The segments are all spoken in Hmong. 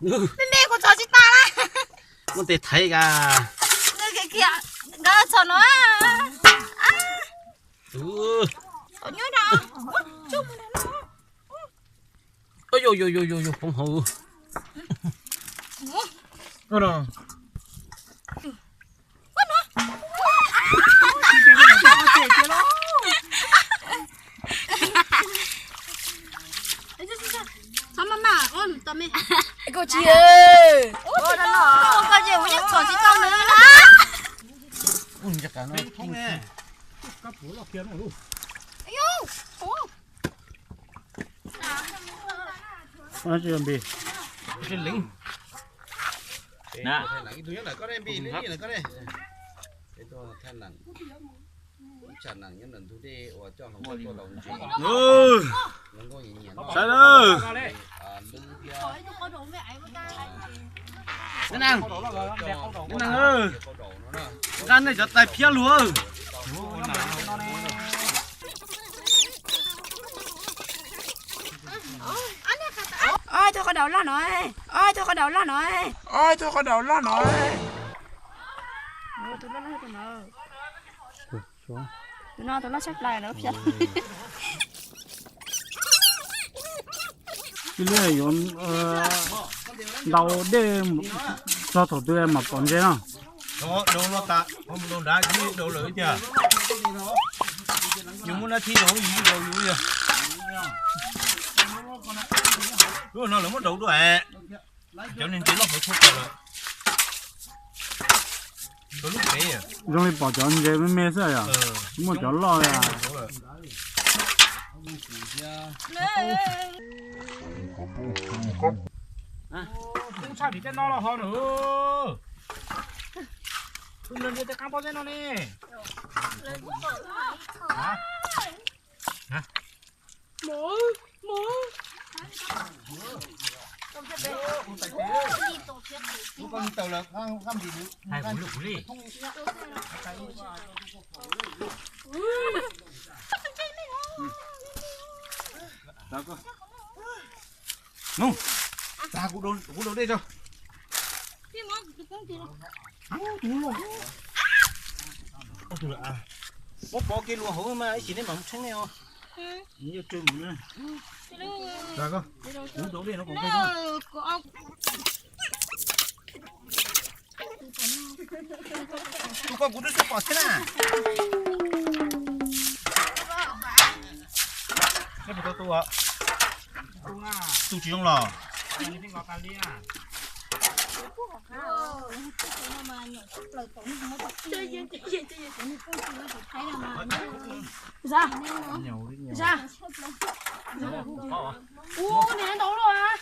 Peb me kuv txhom tsis tas na. Muab tes thaiv ka. Nkawd txhom no. Txhom nyob no. Poob hauv. Koj tsis, koj ces kuv yeej txhom tsis tau nws na. Saib na. Nqa nej cov tais phiab lug. Oj, tus qhov daum loj no. Oj, tus qhov daum loj no. Oj, tus qhov daum loj no. Tus no tus loj tshaj plaws no. Cia li yuav ntaus dej txog thaum twg mam pom ntses no. Daus no tas, daus nrad, daus lawm tiag. Yus muaj nab thib daus, yus muaj daus yus yog. Lub no lawv muab daus dua. Cov niag ntses loj hauv tshuaj tas lawm. Zoo li pom cov ntses me me xwb yom. Muaj cov loj li. Tshaj vim tej no los ho na. Tus nws ntiav tej qab pob zeb no ne. Nug, txav kuv daus dej tso. Muab pov kev lua hauv mas ib chim nej mam mus tsheeb nej os. Yuav tsw mus na. Kuv daus dej no kom nqig. Tus ko kuv twb tsis pom thiab na. Seb puas tau tu, tu tsis zoo los. Ua, niag ntau luaj.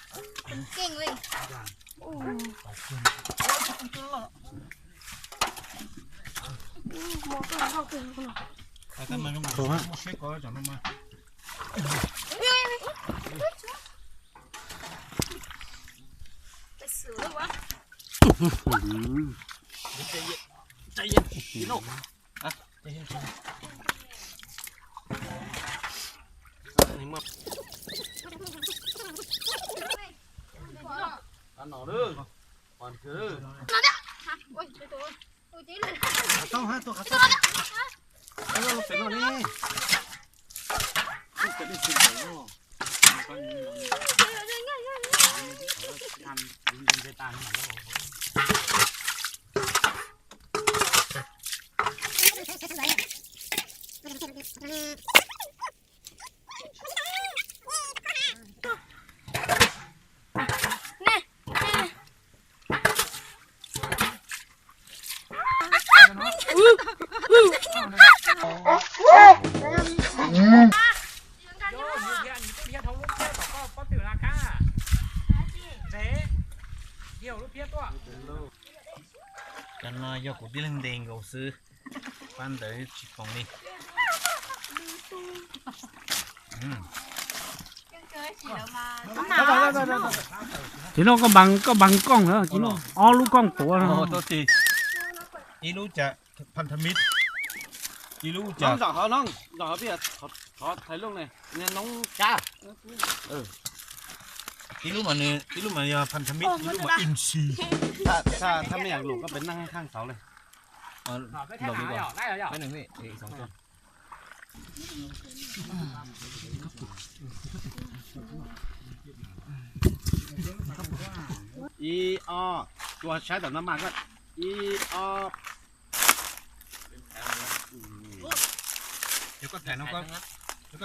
Cov no yog kuv tib leeg ntes nkaus xwb, pab ntawd tsis foom li. Ces no koj npav kooj, ob lub kooj tuav no. Ib lub cas phan tha mib, ib lub cas, ib lub mas, ib lub mas yog phan tha mib, ib lub mas in si. Tha mib yam lus koj pes neej khaaj xauv le. Ib ob, tua saib tom no mas koj, ib ob. Koj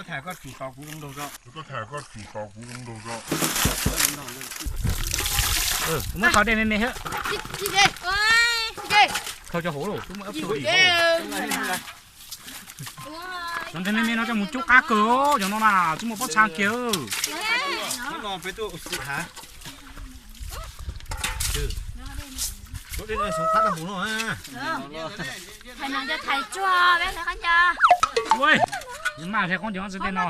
tham koj tsum tau kuv zoo nraug tso. Koj tham koj tsum tau kuv zoo nraug tso. Muab qhov dej me me hwb. Thau cov hauv lauj, twb muab ib tug. Cov dej me me no coj mus cub qab kawg, cov no na tsis muaj pob txha kiag. Maj hle qoob cov txiv tej no.